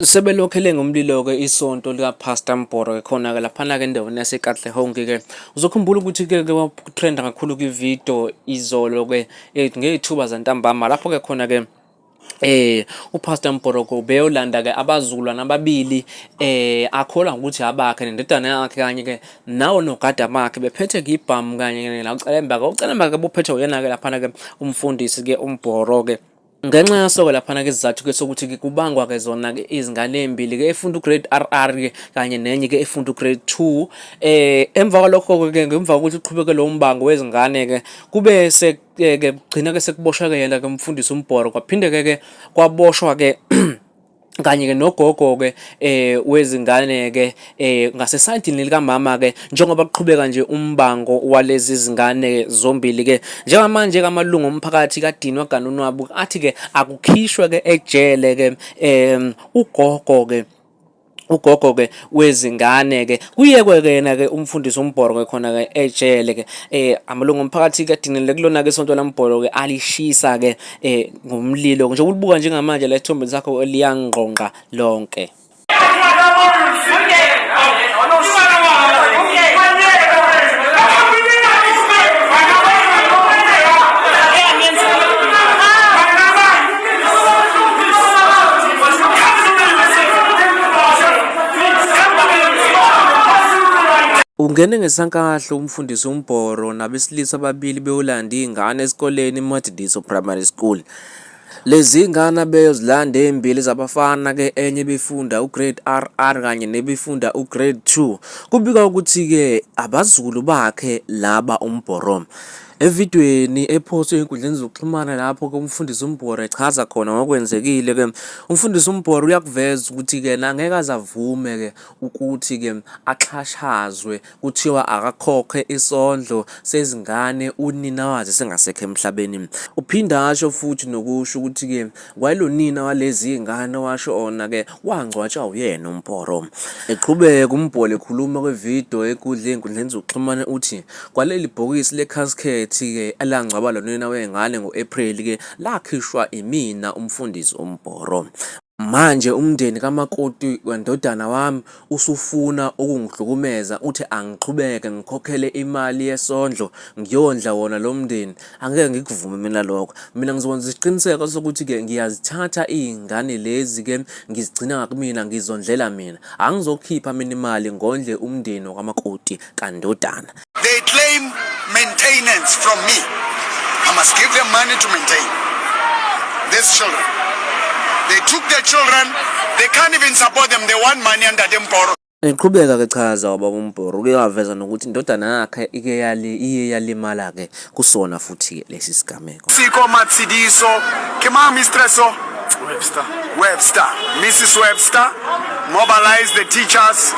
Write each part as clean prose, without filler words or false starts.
Sebelokhele ngomlilo-ke isonto likaPastor Mboro-ke khona-ke laphana-ke endaweni yaseKatlehong-ke. Uzokhumbula ukuthi-ke ke watrenda kakhulu kwividiyo izolo-ke ngey'thuba zantambama lapho-ke khona-ke uPastor Mbhoroko ubeyolanda ke abazukulwane ababili akholwa ukuthi abakhe nendodana yakhe kanye ke nawo nogada bakhe bephethe ke ibhamu kanye ke nocelemba ke ucelemba ke buphethwe uyena ke laphana ke umfundisi ke uMbhoro ke. Ngenxa yaso-ke laphana-ke isizathu-ke sokuthi-ke kubangwa-ke zona-ke izingane ey'mbili-ke efunda u-grade R R-ke kanye nenye-ke efunda u-grade 2. Emva kwalokho-ke ngemva kokuthi uqhubeke lowo mbango wezingane-ke kube ke kugcina-ke sekuboshwa-ke yena-ke umfundisi uMbhoro kwaphinde-ke ke kwaboshwa-ke kanye-ke nogogo-ke wezingane-ke ngasesayidini likamama-ke njengoba kuqhubeka nje umbango walezi zingane zombili-ke. Njengamanje-ke amalungu omphakathi kaDinwa Ganunwabu athi-ke akukhishwe-ke ejele-ke ugogo-ke ugogo-ke wezingane-ke kuyekwe-ke yena-ke umfundisi uMbhoro-ke khona-ke ejele-ke amalungu omphakathi-ke adinele kulona-ke isonto laMbhoro-ke alishisa-ke ngomlilo njengoba ulibuka njengamanje la esithombeni sakho liyangqongqa lonke. Ungene ngesankahlu umfundisi uMbhoro nabesilisa ababili beyolanda iy'ngane esikoleni iMadidiso Primary School. Lezi ngane abeyozilanda ezimbili zabafana ke enye ebifunda ugrade RR kanye nebifunda ugrade 2. Kubikwa ukuthi-ke abazukulu bakhe laba uMbhoro. Evidweni ephostwe ezinkundleni zokuxhumana lapho-ke umfundisi uMbhoro echaza khona ngokwenzekile-ke, umfundisi uMbhoro uyakuveza ukuthi-ke angeke aze avume-ke ukuthi-ke axhashazwe kuthiwa akakhokhe isondlo sezingane unina wazo esengasekho emhlabeni. Uphinda asho futhi nokusho ukuthi-ke kwayilonina walezi ngane owashona-ke wangcwatshwa uyena uMbhoro. Eqhubeka uMbholo ekhuluma kwividiyo ekudla ey'nkundleni zokuxhumana uthi kwaleli bhokisi le-casket-ke elangcwaba lo nina wey'ngane ngo-Ephreli-ke lakhishwa imina umfundisi uMbhoro. Manje umndeni kamakoti wendodana wami usufuna ukungihlukumeza uthi angiqhubeke ngikhokhele imali yesondlo ngiyondla wona lo mndeni. Angeke ngikuvume mina lokho. Mina ngizokwenza isiqiniseko sokuthi-ke ngiyazithatha iy'ngane lezi-ke ngizigcina ngakumina ngizondlela mina. Angizokhipha mina imali ngondle umndeni wakamakoti kandodana. They claim maintenance from me. I must give them money to maintain these children. They took their children. They can't even support them. They want money under them borrow. Eqhubeka ke chaza ubaba uMbhoro uke waveza nokuthi indodana yakhe ike yali iye yalimala ke kusona futhi ke lesi sigameko. Siko Matsidiso, ke mang mistresso? Webster. Webster. Mrs. Webster mobilize the teachers.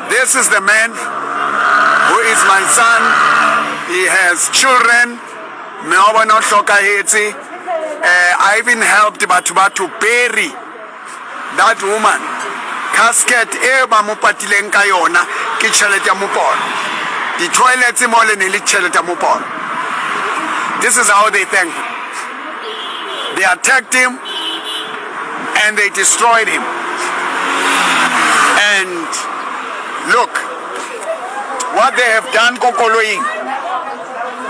This is the man who is my son. He has children. Mme wa bona o hlokahetse. I even helped batho ba to bury that woman. Casket e ba mo patileng ka yona ke tjhelete ya mopolo. Di-toilets mo le ne le tjhelete ya mopolo. This is how they thank him. They attacked him and they destroyed him. And look what they have done ko koloing.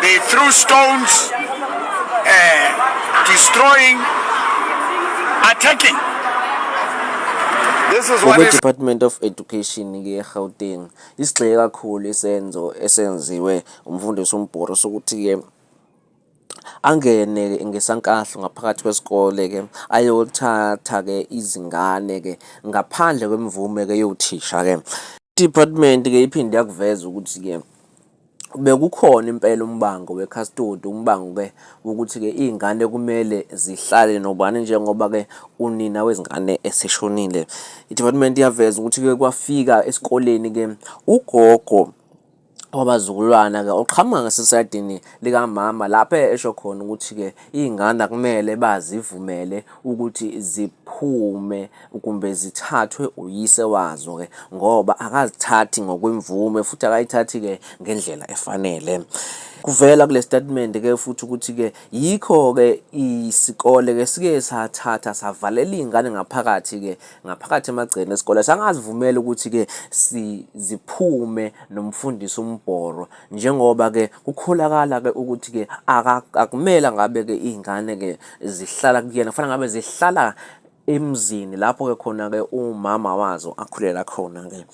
They threw stones, destroying, attacking. This is what is Ngokwe-Department of Education-ke eGauteng, isigxeke kakhulu isenzo esenziwe umfundisi uMbhoro sokuthi-ke angene ngesankahlu ngaphakathi kwesikole-ke ayothatha-ke izingane-ke ngaphandle kwemvume-ke yothisha-ke. Department-ke iphinde yakuveza ukuthi-ke bekukhona impela umbango we-custody, umbango-ke wokuthi-ke iy'ngane kumele zihlale nobani njengoba-ke unina wezingane eseshonile. I-department iyaveza ukuthi-ke kwafika esikoleni-ke ugogo wabazukulwana-ke oqhamuka ngasesayidini likamama lapho esho khona ukuthi-ke iy'ngane akumele bazivumele ukuthi ziphume. ziphume kumbe zithathwe uyise wazo-ke ngoba akazithathi ngokwemvume futhi akayithathi-ke ngendlela efanele. Kuvela kule statement-ke futhi ukuthi-ke yikho-ke isikole-ke sike sathatha savalela iy'ngane ngaphakathi-ke ngaphakathi emagcekeni esikole sangazivumela ukuthi-ke ziphume nomfundisi uMbhoro njengoba-ke kukholakala-ke ukuthi-ke akumele ngabe-ke iy'ngane-ke zihlala kuyena kufanele ngabe zihlala emzini lapho-ke khona-ke umama wazo akhulela khona-ke.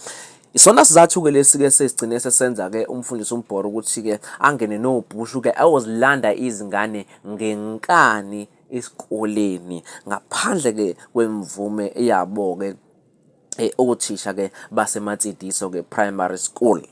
Isona sizathu-ke lesi-ke sesigcine sesenza-ke umfundisi uMbhoro ukuthi-ke angene nobhushu-ke ayozilanda izingane ngenkani esikoleni ngaphandle-ke kwemvume yabo-ke othisha-ke baseMatsidiso-ke Primary School.